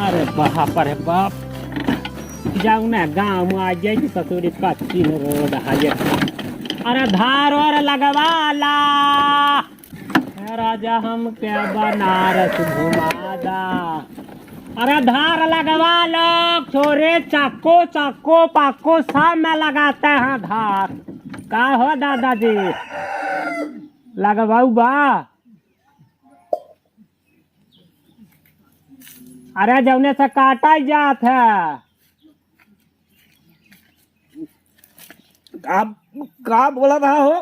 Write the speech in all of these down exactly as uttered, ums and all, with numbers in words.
अरे बाप रे बाप, जाऊ ना गाँव में आ जाए कि ससुरी कच्ची रोड है ये। अरे धार और लगवा ला। ए राजा, हमके बनारस घुमा दा। अरे धार लगवा लो, छोरे, चक्को, चक्को, पक्को सब में लगाते हैं धार। का हो दादाजी, लगवाऊ बा? अरे जौने से काटा ही जात है। का, का बोला रहा हो?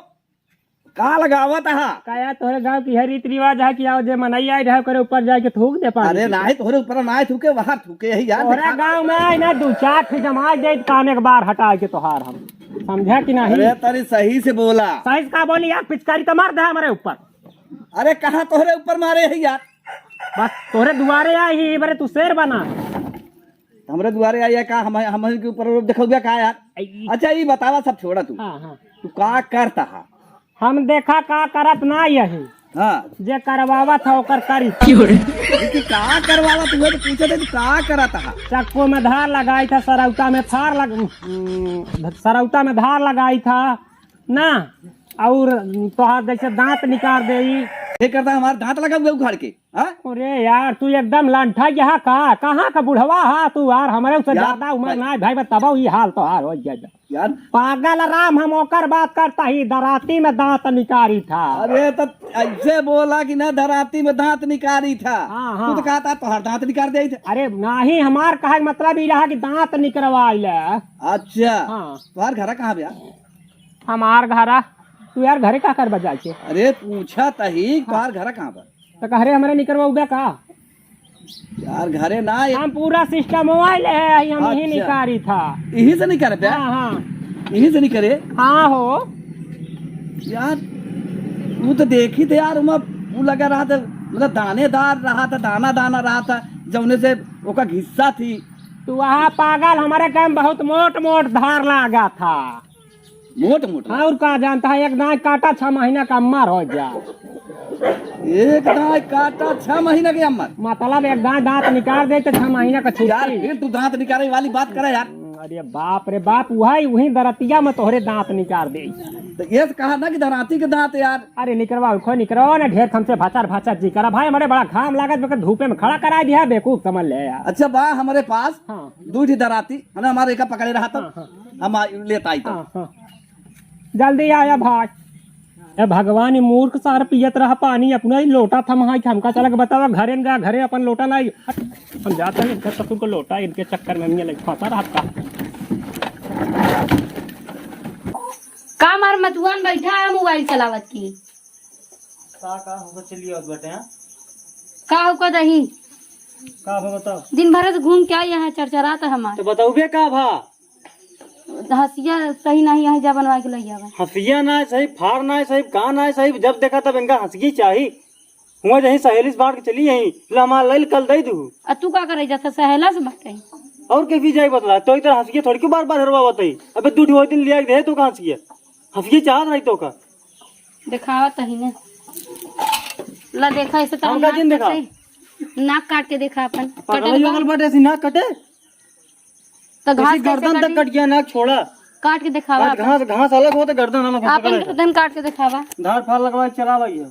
का लगावत हा? का यार, तोहरे गाँव की है रीत रिवाज है कि आओ जे मनई आए रहे, ओकरे ऊपर जाके थूक दे पानी अरे पी के। नाहीं, तोहरे ऊपर नाहीं थूके, वहाँ थूके ही यार, तोहरे देखा। गाँव में आई ना, दू चार ठे जमाई दे कान एक बार हटाए के तोहार हम। समझा कि नहीं? अरे तनी सही से बोला। सही से का बोली यार, पिचकारी तो मार दे हमरे ऊपर। अरे कहाँ तोहरे ऊपर मारे है यार? बस तोहरे दुआरे आई ही, बरे तू शेर बना। हमरे दुआरे आई है का? हम, हम के ऊपर देखो गया का यार? आई। अच्छा ये बतावा, सब छोड़ा तू। हाँ, हाँ। तू का करता हा? हम देखा का करत ना यही। हाँ। जे करवावत है ओकर करी। क्यों रे? ये तू का करवावत हुआ तो पूछे थे, तू का करत हा? चक्को में धार लगाई था, सरौता में फार लग-, उम, सरौता में धार लगाई था ना, और तोहार जैसे दांत निकाल दे। ये करता हमार दांत लगा हुआ उखाड़ के, हाँ? अरे यार, तू एकदम लंठा यहाँ का, कहाँ का बुढ़वा हा तू यार, हमरे से यार, ज्यादा उम्र भाई। ना है भाई, बस तबो ये हाल तोहार हो जाए। यार। पागल राम, हम ओकर बात करता ही, दराती में दांत निकारी था। अरे तो ऐसे बोला कि ना दराती में दांत निकारी था। हाँ, हाँ। तू तो कहता तोहार दांत निकार दे थे। अरे नहीं, हमार कहे के मतलब ई रहा कि दांत निकरवाई ले। अच्छा। हाँ। तोहार घरा कहाँ बे? हमार घरा, तू यार घरे का कर बजाए के? अरे पूछा तही, हाँ। तोहार घरा कहाँ बा? तो कह रहे हमरे निकरवा उबे का? यार घरे ना ये हम पूरा सिस्टम मोबाइल है, हम यही अच्छा। निकारी था। यही से निकारे पे? हाँ, हाँ। यही से निकरे? हाँ हो। यार, वो तो देखी थे यार, वहाँ वो लगा रहा था, मतलब दानेदार रहा था, दाना दाना रहा था, जौने से ओका घिस्सा थी। तू वहाँ पागल, हमारे काम बहुत मोट मोट धार लागा था। मोट मोट। और का जानता है, एक दांत काटा, छह महीना का अम्मर हो जा। एक दांत काटा, छह महीना के अम्मर? मतलब एक दांत, दांत निकाल दे तो छह महीना का छुट्टी। यार, फिर तू दांत निकाले वाली बात करे यार। अरे बाप रे बाप, वही, वही दरतिया में तोहरे दांत निकाल दे। तो ये से कहा ना कि दराती के दांत यार। अरे निकरवा, उखो निकरवा ना, ढेर हमसे भचर भचर जी करा भाई, हमारे बड़ा घाम लागत, मगर धूपे में खड़ा करा दिया, बेवकूफ समझ ले यार। अच्छा बा हमारे पास हाँ। दू ठी दराती, है ना, हमारे एका पकड़े रहा तो हाँ, हाँ। हम आ, लेता आई तो। हाँ, हाँ। जल्दी आया भाई। ए भगवान, ई मूर्ख सार पियत रहा पानी, अपना ही लोटा थमा है कि हमका चला के बतावा, घरे न जा, घरे अपन लोटा लाई। हट, हम जाते हैं, इनका ससुर को लोटा, इनके चक्कर में हमें लग फंसा रहा था। का मार मतुआन बैठा है मोबाइल चलावत की? का, का होकर चलिए और बैठे हैं? का होकर दही? का भा बताओ? दिन भर से घूम के आई यहाँ, चरचरात है हमार। तो बताओ बे का भा? हंसिया सही नहीं है, जा बनवा के लई आवा। हंसिया ना सही, फार ना सही, का ना सही, जब देखा तब इनका हंसिया चाही। हुआ जहीं सहेली से बांट के चली आई, ले हमार लइल कल दई दू। आ तू का करे जाता सहेला से बाटे? और के भी जाई बतला, तो इधर हंसिया थोड़ी के बार बार हरवा बताई। अबे दू ढोई दिन लिया के दे तो का हंसिया? हंसिया चाहत रही तो का? देखावा तही ने। ला देखा, ऐसे तो हम हम का नाक दिन देखा? कटे। नाक काट के देखा अपन। पागल कटे हो बा? गल बाटे, ऐसी नाक कटे? तो घास ऐसी कैसे गर्दन तक काटी? कट गया, नाक छोड़ा। काट के देखावा आज अपन। घास, घास अलग हो तो गर्दन अलग हो, अपन पकड़ ले। गर्दन काट के देखावा। धार फार लगवा के चला भाई है।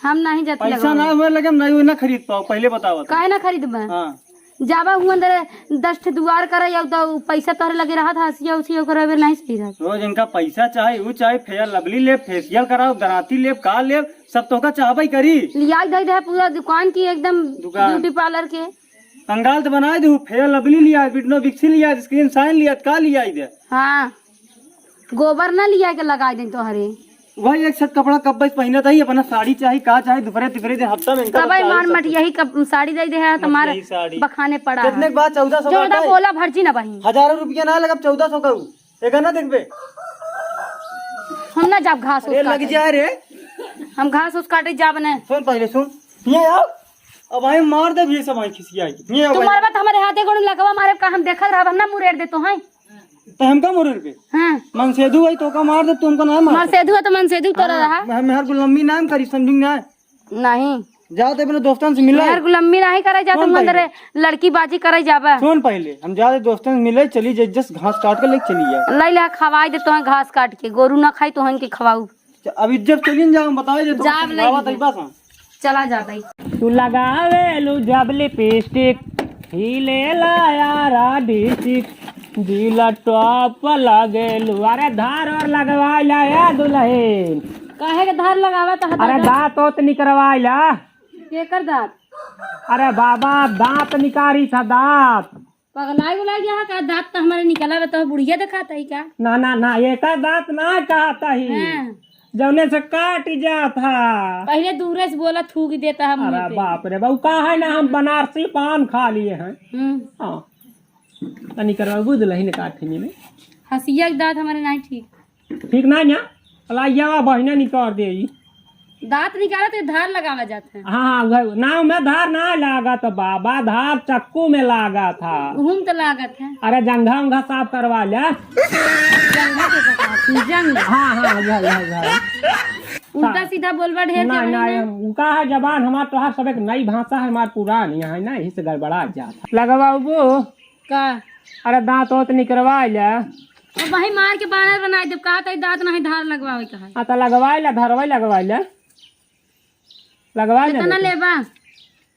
हम नहीं जाते पैसा लगवा। ना हुए लगे, हम नहीं हुए ना खरीद पाओ, पहले बतावा तो। काहे ना खरीदबे? हाँ। जाबा हुआ अंदर दस ठे दुआर करे, या तो पैसा तोहरे लगे रहत, हंसिया उसिया ओकरे बेर नहीं सही रहत। रोज इनका पैसा चाहे, वो चाहे, फेयर लवली लेब, फेशियल कराओ, दराती लेब, का लेब, सब तोहका चाहबे करी। लियाई दे दे पूरा दुकान की एकदम दुकान। ब्यूटी पार्लर के। कंगाल तो बनाए दे, फेयर लवली लिया, बिटनो बिक्सी लिया, स्क्रीन शाइन लिया, का लिया दे? हाँ, गोबर ना लिया के लगा दे तोहरे। वही एक set कपड़ा कब्बे से पहिनत ही, अपना साड़ी चाही, का चाही, दुपहरे तिपहरे दिन हफ्ता में इनका कबई बच्चा मार सब मट यही कब-, साड़ी दे दे है, मट तुम्हारे यही साड़ी। बखाने पड़ा कितने है। के बाद? चौदह सौ जो का उधर है। बोला भर्जी ना बही। हजारों रुपया ना लगब, चौदह सौ का ऊ। एका ना देखबे। हम ना जाब घास अरे उस लग काटे। जाए रे। हम घास उस काटे जाब ने। सुन पहले सुन। ये आओ। अब आई मार दे भी सब आई खिसिया आई। ये आओ तू भाई। मारबा त हमारे हाथे गोड़ लगवा मारे का हम देखत रहब, हम ना मुरेर दे तो हैं। तो हमका मुरेर के? हाँ। मनसेधु है तो का मार दे, तुमको ना मार। मनसेधु है तो मनसेधु तोरा हाँ, रहा। मैं, मैं हर गुलामी नाम करी समझू ना। नहीं। जात अपने दोस्तन से मिले। यार, गुलामी नाही करे जात, कौन हम अंदर पहिले? लड़की बाजी करे जाबा। सुन पहिले, हम जात दोस्तन से मिले, चली जे जस घास काट के लेके चली जाए। लई ले, खवाई दे तोहे घास काट के, गोरू ना खाई तोहन के खवाऊ। च-, अभी जब चली न जाओ, हम बताए दे तो जाब लई खवावा ले। तई बस हम। चला जात ही। तू लगावेलू जब लिपस्टिक, हिलेला यारा डिस्ट्रिक्ट, दिल टॉप लगेलू। अरे धार और लगवाइला ए दुलहिन। काहे के धार लगावा त हटा अरे दे। दाँत ओत निकरवाइला। केकर दाँत? अरे बाबा, दाँत निकारी था, दाँत। पगलाई उलाई गया है का? दाँत त हमरे निकला बा, तो बुढ़िया देखात ही का? ना, ना, ना, एकर दाँत ना कहत ही। हाँ। जौने से काट जात है। पहिले दूरे से बोला, थूक देता है मुँह अरे पे। बाप रे बाप, का है ना, हम बनारसी पान खा लिए हैं। हम्म। हाँ। तनी करवा बुझ लही ने काटनी में। हँसिया के दाँत हमरे नाही ठीक। ठीक ना ना, अलाइया बहिना निकाल दे ई। दाँत निकाला तो धार लगावा जात है। हाँ, हाँ, उहे, नाव में धार ना लागत बाबा, धार चक्कू में लागत है। घूम तो लागत है। अरे जंघा उंघा साफ करवा ले। जंघा के का कहत है? जंघ। हाँ, हाँ, उहे, उहे, उहे। उल्टा सीधा बोलबा ढेर ना, जवानी ना, ना। हम, उ का है जबान हमार तोहार सब एक नई भाषा है, हमार पुरान यहाँ है ना, यही से गड़बड़ा जात है। लगवाबू? का? अरे दाँत ओत निकरवा ले। अब वही मार के बानर बनाई देब, कहा तई दाँत नाही धार लगवावे के है। हाँ, तो लगवाई ला, धरवाई लगवाई ला। लगवाई ला कितना बेटी। लेबा?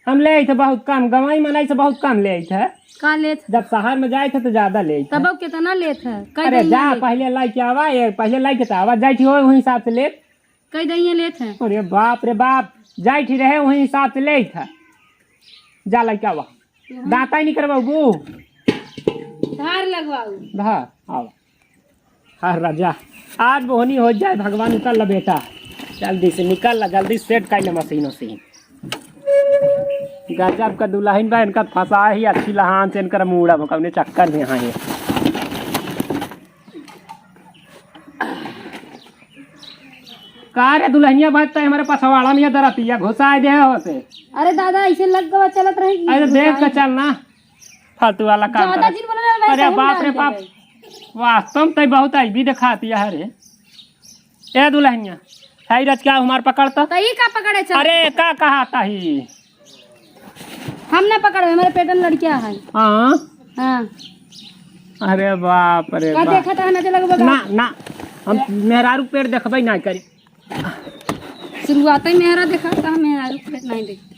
हम लेइत है बहुत कम, गँवई मनई से बहुत कम लेइत है। का लेत? जब शहर में जाइत है तो ज्यादा लेइत है। तब अब कितना लेत है? कई अरे दहिया जा, लेत? पहिले लाई के आवा, ये पहिले लाई के तो आवा, जाइत ही हो, वही हिसाब से लेत। कई दहिया लेत है? अरे बाप रे बाप, जाइत ही रहे, वही हिसाब से लेइत है। जा लाई के आवा। दाँता ही निकरवाबू। धार लगवाऊ। धार, आवा। हाँ राजा, आज बोहनी हो जाए, भगवान उतर ला बेटा। जल्दी से निकल ला, जल्दी सेट कर ले मशीन उशीन। गजब का दुलहिन बा, इनका फँसा ही अच्छी लहान से, इनकर मूड़ा भो कौने चक्कर में है ये। का रे दुलहिनिया, बात तय हमरे पछवाड़ा में ये दरतिया घुसाए दे हो से। अरे दादा, ऐसे लग गवा चलत रही। अरे देख के चल ना। फालतू वाला काम ज्यादा करत। जिन बोले ना, वैसे अरे हम बाप डाल रे बाप, देबै। वास्तव में तई बहुत अइबी देखाती है रे। ए दुलहिनिया, है रच क्या हमार पकड़ तो? तो ई का पकड़े चल? अरे का कहा तही? हम ना पकड़बे, हमारे पेटन लड़किया है। हाँ। हाँ। अरे बाप रे का बाप। देखा था ना, चला के बता। ना, ना, हम मेहरारू पेट देखबे ना करी। शुरुआत ही मेहरा देखा था, मेहरारू पेट नहीं देखते।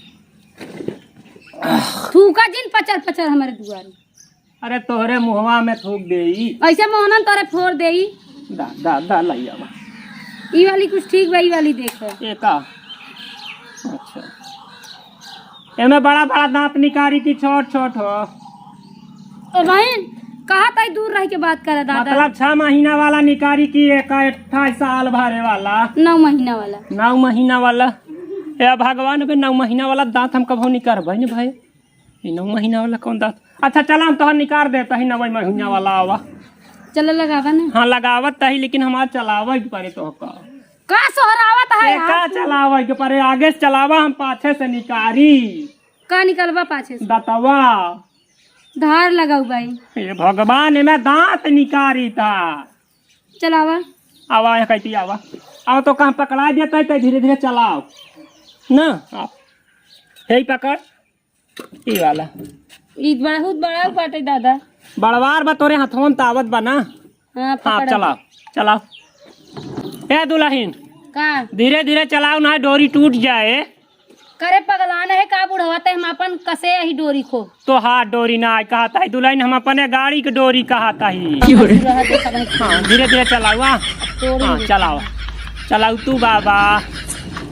थूका जिन पचर पचर हमारे दुआरे। अरे तोहरे मुहवा में थूक देई। ऐसे मोहनन तोरे फोड़ देई। दा, दा, दा, लइया बा। ई वाली कुछ ठीक बा, ई वाली देख। ये का? अच्छा। एमे बड़ा बड़ा दाँत निकारी की छोट छोट हो। ओ बहिन, कहा ताई दूर रह के बात करे दादा। मतलब छह महीना वाला निकारी की एक अट्ठाईस साल भरे वाला। नौ महीना वाला। नौ महीना वाला। ए भगवान के नौ महीना वाला दाँत हम कभो निकारबे न भाई। ई नौ महीना वाला कौन दाँत? अच्छा, चला, हम तोहर निकार देत ही नौ महीना वाला, आवा। चला, लगावा ना। हाँ, लगावत ही, लेकिन हमार चलावे के परे तोहका। का सोहरावत है ए, यार का तू? चलावे के परे? आगे से चलावा, हम पाछे से निकारी। का निकलबा पाछे से? दतवा। धार लगाऊ बाई। ए भगवान, एमे दाँत निकारी था। चलावा। आवा, यहाँ कहती आवा। आवा तो कहाँ पकड़ा देता है, तो धीरे धीरे चलाओ। ना, आओ। हे पकड़। ई वाला। ई बहुत बड़ा बाटे दादा। बड़वार बा तोरे हथवन तावत बा ना। हाँ, हाँ, पकड़ा। चलाओ, चलाओ। ए दुलहिन। का? धीरे धीरे चलाओ ना, डोरी टूट जाए। करे पगलान है का बुढ़वा, ते हम अपन कसे यही डोरी खो। तो हाथ डोरी ना आय कहता है दुलहिन, हम अपने गाड़ी के डोरी कहता ही। की हो रे? हाँ, धीरे धीरे चलाओ, हाँ। डोरी हाँ, में। चलाओ। चलाऊ तू बाबा।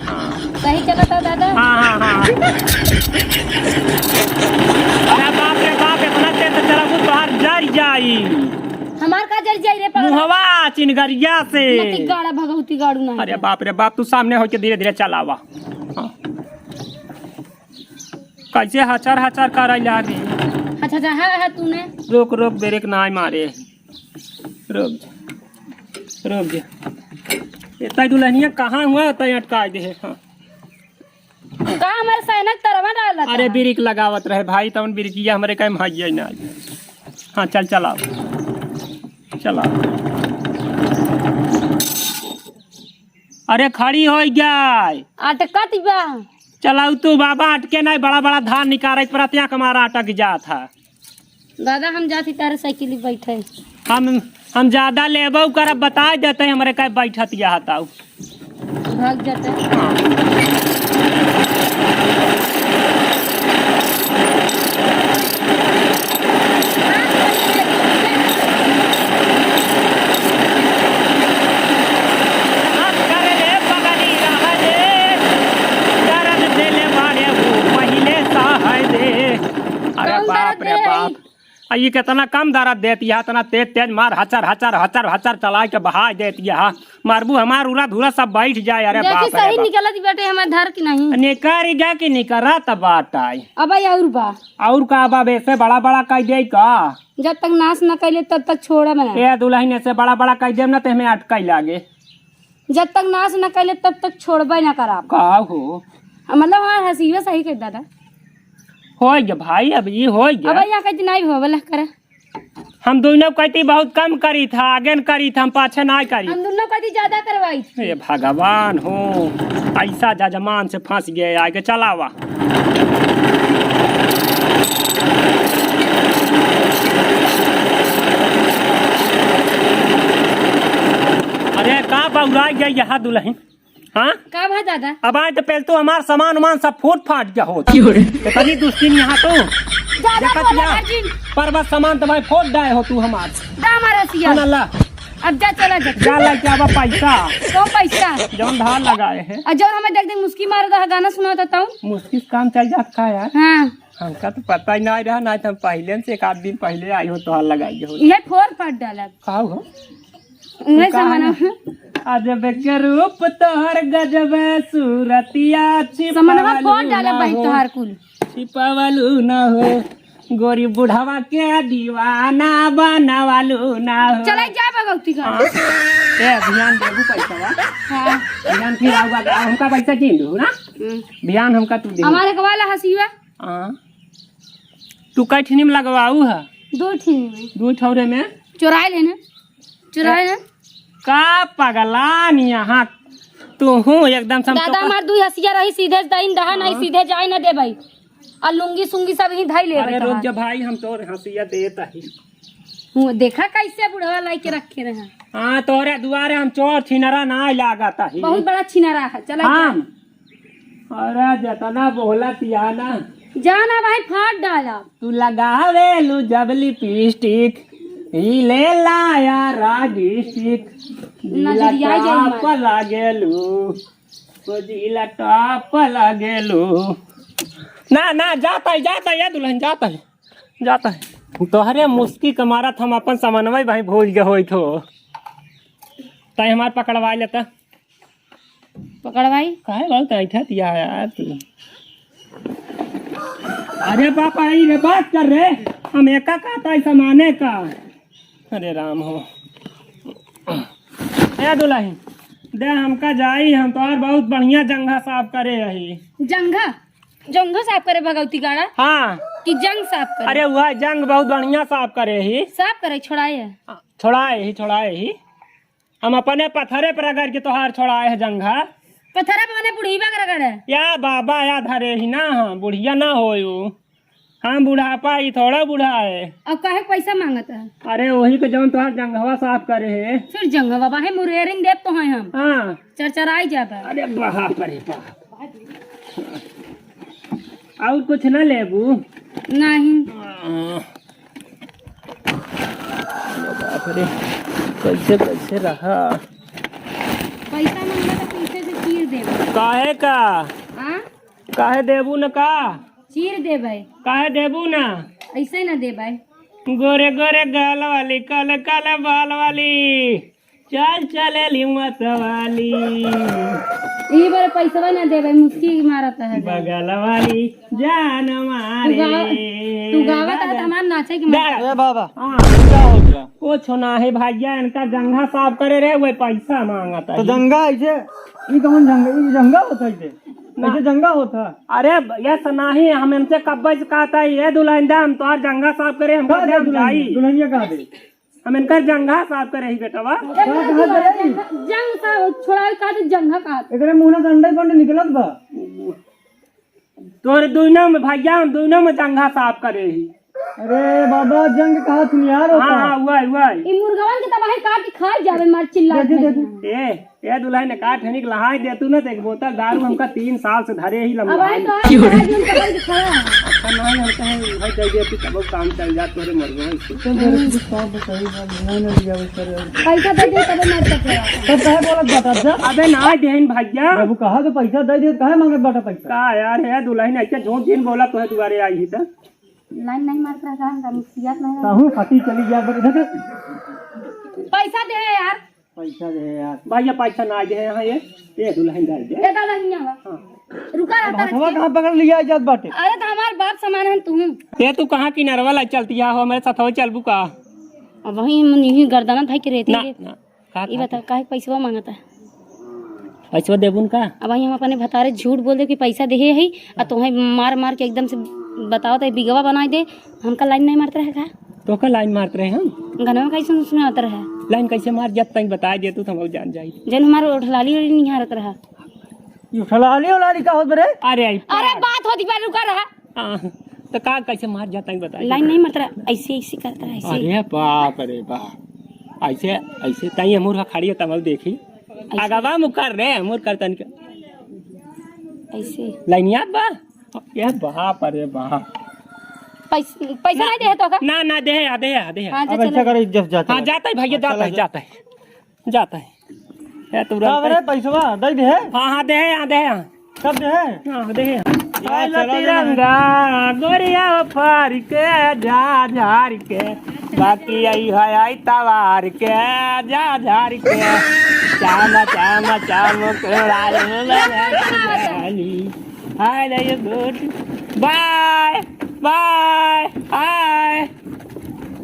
हाँ। सही चलत है दादा? हाँ, हाँ, हाँ। अरे बाप रे बाप, इतना तेज से चलाऊ, तोहार जर जाई। हमार का जर जाई रे पगला? मुहवा चिनगरिया से। मती गाड़ा भगवती गाड़ू नहीं अरे है। बाप रे बाप, तू सामने होके धीरे धीरे चलावा। हाँ। कैसे हचर हचर करे लागे। अच्छा, अच्छा, है, है तूने। रोक, रोक, ब्रेक ना मारे। रुक जा, रुक जा। ए, तई दुलहिनिया कहाँ हुआ, तई अटकाई दे है। हाँ। का हमारे सैनक तरवा डालत अरे, है? ब्रेक लगावत रहे भाई, तवन ब्रेकिया हमरे कहीं भागिया ही ना आई। हाँ, चल, चलाओ, चलाओ। अरे, खड़ी हो गया। अटकत बा। चलाऊ तू बाबा, अटके नहीं, बड़ा बड़ा धान निकारे के परतिया के मारा अटक जात है। दादा, हम जात ही तारे साइकिल पे बैठे। हम, हम ज्यादा लेबो करब, बताए देते हमरे का बैठत यहाँ ताऊ। भाग जाते। अरे कौन बाप दर्द रे दे बाप। रही? आ, ई केतना कम दर्द देत यह, इतना तेज तेज मार, हचर, हचर, हचर, हचर चलाइ के बहाइ देत यह। मारबू हमार उरा धुरा सब बैठ जाए। अरे देखी, बाप रे सही बाप। निकलत बाटे हमार धर कि नहीं? निकर गया कि निकरत बाटे। अब और बा? और का बा, ऐसे बड़ा बड़ा कह दे का? जब तक नाश न कैले तब तक छोड़ब ना। ए दुलहिन, ऐसे बड़ा बड़ा कह देब ना, ते हमें अटकाई लागे। जब तक नाश न कैले तब तक छोड़बे ना करब। का हो? मतलब हमार हसीबे सही कह दादा। होई गे भाई, अब ई होई गे। अब यहाँ कहती नहीं हो, बोला करे। हम दोनों कहती बहुत कम करी था, आगे न करी था, हम पाछे ना करी। हम दोनों कहती ज्यादा करवाई। हे भगवान हो, ऐसा जजमान से फंस गए, आगे चलावा। अरे का बौराई गई यहाँ दुलहिन? हाँ? का भा दादा? अब आए तो पहले तू हमार सामान उमान सब फूट फाट गया हो। क्यों रे? तो कभी दुश्मन यहाँ तो ज्यादा देखत बोला या? अर्जुन। पर्वत सामान तो भाई फोड़ डाए हो तू हमार। दा हमारा सिया। सुन अल्लाह। अब जा, चला जा। जा ला के आवा पैसा। कौन पैसा? जौन धार लगाए हैं। और जौन हमें देख देख मुस्की मार रहा गाना सुना था तू। मुस्की से काम चल जात का यार? हाँ। हमका तो पता ही ना रहा, ना तो हम पहले से एक आध दिन पहले आई हो, तोहार लगाई हो। ये फोड़ फाट डाला। का हो? उहे तू कहाँ सामानवा। ना? अजब के रूप तोहर गजब सूरतिया सामानवा छिपावलू फोड़ डाले ना बहिन हो। तोहार कुल। छिपावलू ना हो, गोरी बुढ़ावा के दीवाना बनावलू ना हो। चले जा भगवती का। हाँ। ए, ध्यान देबू पैसा बा। हाँ। ध्यान फिर आऊगा, हमका पैसा दे दू ना। हम्म। ध्यान हमका तू दे। हमारे कवाला हसीवा। हाँ। तू कै ठिनी में लगवाऊ है? दो ठिनी में। दो ठौरे में? चोराए लेने। चुराए ना। का पगलान यहाँ तू हूँ एकदम से हम दादा तो हमार दुई हसिया रही, सीधे दाइन दहा नहीं, हाँ। सीधे जाए ना दे भाई। और लुंगी सुंगी सब ही धई ले अरे रुक जा भाई, हम तोर हसिया देत ही। हूँ, देखा कैसे बुढ़वा लाई के रखे रहे। हाँ, तोरे दुआरे हम चोर छिनरा ना लागत ही। बहुत बड़ा छिनरा है, चला हम। अरे जतना बोला पियाना। जाना भाई फाट डाला। तू लगावेलू जब लिपस्टिक, ही ले लाया रागिस्टिक। जिला नजरिया जाई टॉप मार। लागेलू, ओ जिला टॉप लागेलू। ना, ना, जाता है, जाता है, ये दुल्हन जाता है, जाता है। तोहरे मुस्की के मारत हम अपन समन्वय भाई भूल गए होई थो। ताई हमार पकड़वा लेता। पकड़वाई। काहे बहुत ऐठत या यार तू? अरे बाप, आई रे, बात कर रे। हम एका कहता है समाने का। अरे राम हो। ए दुल्हन, दे हमका जाई, हम तोहार बहुत बढ़िया जंघा साफ करे रही। जंघा? जंघा साफ करे भगवती गाड़ा? हाँ। कि जंग साफ करे? अरे वह जंग बहुत बढ़िया साफ करे ही। साफ करे, छोड़ाए है। छोड़ाए ही, छोड़ाए ही। हम अपने पथरे पर रगड़ के तोहार छोड़ाए है जंघा। पथरे पे मने बुढ़ीबा के रगड़ है? या बाबा, या धरे ही ना, हाँ, बुढ़िया ना होयो। हम बुढ़ापा ही थोड़ा बूढ़ा है। अब काहे पैसा मांगत है? अरे वही के जौन तोहार जंघवा साफ करे है। फिर जंघवा बाहे मुरेरिन देब तो हैं हम। हाँ। चरचराई जाबा। अरे बाप रे बाप। और कुछ ना लेबू? नहीं। हाँ। अरे बाप रे, कैसे, कैसे रहा? पैसा मांगा तो पीछे से चीर देबे। काहे का? हाँ? काहे देबू न का? चीर देबे। काहे देबू ना? ऐसे ना देबे। गोरे गोरे गाल वाली, काले काले बाल वाली, चाल चलेली मत वाली। ई बार पैसवा ना देबे, मुस्की मारत है। बगल वाली जान मारे। तू गावा, तू गावा तो बगल हमार नाचे के मन। ए बाबा, हाँ। का हो गया? कुछ ना है भैया, इनका जंघा साफ करे रहे, वही पैसा मांगत है। तो जंघा ऐसे, ई कौन जंघा? ई जंघा होता है ऐसे? ना। ऐसे जंघा होता है? अरे, ये सनाही, हम इनसे कब्बे से कहता है, ये दुल्हन दा, हम तोहार जंघा साफ करे, हम का कहते हैं, हम दुल्हन? जाई। दुल्हनिया कहाँ दे? हम इनकर जंघा साफ करे ही बेटवा। कहाँ, कहाँ करे? जंग साफ छोड़ा, कहा तो जंघा कहा। एकरे मुंह से अंडे पंडे निकलत बा। तोरे दोनों में भैया, हम दोनों में जंघा साफ करे ही। अरे बाबा, जंग कहा तुम यार हाँ, होता? हाँ, वही, वही। ई मुर्गवन के तबाही काट के खाई जावे, मार चिल्ला दे, दे, दे, दे। ए, ए दुल्हन, का ठनिक लहाई दे तू ना, तो एक बोतल दारू हमका तीन साल से धरे ही अब आई लमहाई। तो आज आज हम पकड़ के खड़ा है। अच्छा, नहीं, हम कहें, भाई, दे दे तू, तब काम चल जात तोरे मर्दवा से। चल, जरा कुछ काम बताइए, मैं ना लिया वो करे। पैसा दे दे, तबे मार सकते हैं। तब काहे बोलत बाटा, जा? अबे ना देहन भैया। बाबू, कहा तो पैसा दे दे, काहे मांगत बाटा पैसा? का यार, है दुल्हन, ऐसे झूठ झीन बोला, तोहे दुआरे आई ही त। लाइन नहीं मारत रहा, हम सियात नहीं रहा। कहूँ फटी चली गया, बड़े धके। पैसा दे यार। पैसा दे यार। भैया, पैसा ना दे यहाँ ये, ये दुल्हन दे दे। ये दादा, हियाँ आवा। हाँ। रुका अब रहता हथवा है। कहाँ पकड़ लिया जात बाटे? अरे, तो हमार बाप समान है तू। ये तू कहाँ किनारवा ला चलती है हो, हमारे साथ हो चलबू का? अब वही हम यही गर्दना भाई के रहती ना, है। ना। का ई खातिर? बताओ, काहे पैसवा मांगता है? पैसवा देबुन का? अब वही हम अपने भतारे झूठ बोल दे कि पैसा देहे है, आ तोहे मार मार के एकदम से बताओ तो बिगवा बनाई दे। हमका लाइन नहीं मारत रहे का? तो का लाइन मारत रहे हम? गनवा कैसे सुनात रहे? लाइन कैसे मार जब तक बताई दे तू तो हम जान जाई। जन हमारे उठलाली वाली निहारत रहा। ये उठलाली वाली का होत रे? अरे आई अरे बात होती बार रुका रहा। हाँ, तो का कैसे मार जाता है बताई दे। लाइन नहीं मारत रहा, ऐसे ऐसे करत रहा, ऐसे। अरे बाप रे बाप, ऐसे ऐसे ताई हमर खड़ी है तब देखी। ऐसे। आगवा मुकर रे, हमर करतन के। ऐसे। लाइन याद बा? ए बाप रे बाप। पैस-, पैसा ना, नहीं दे तो का? ना, ना, दे, आ, दे, आ, दे। हाँ, अब जा ऐसा चलो। करे, जब जाता हाँ, है। जाता है भैया, अच्छा, जाता है, लगे। जाता है, जाता है। ए, तुरंत कब रे पैसवा? दे दे। हाँ, हाँ, दे, हाँ, दे, हाँ। कब दे? हाँ, दे। हाँ, लाल चलो, तिरंगा, गोरिया फार के, जा झार के, बाकी आई है, आई तवार के, जा झार के, चाम, चाम, चाम, कोराल में बजाली। हाय रे ये गोट। बाय, बाय, हाय।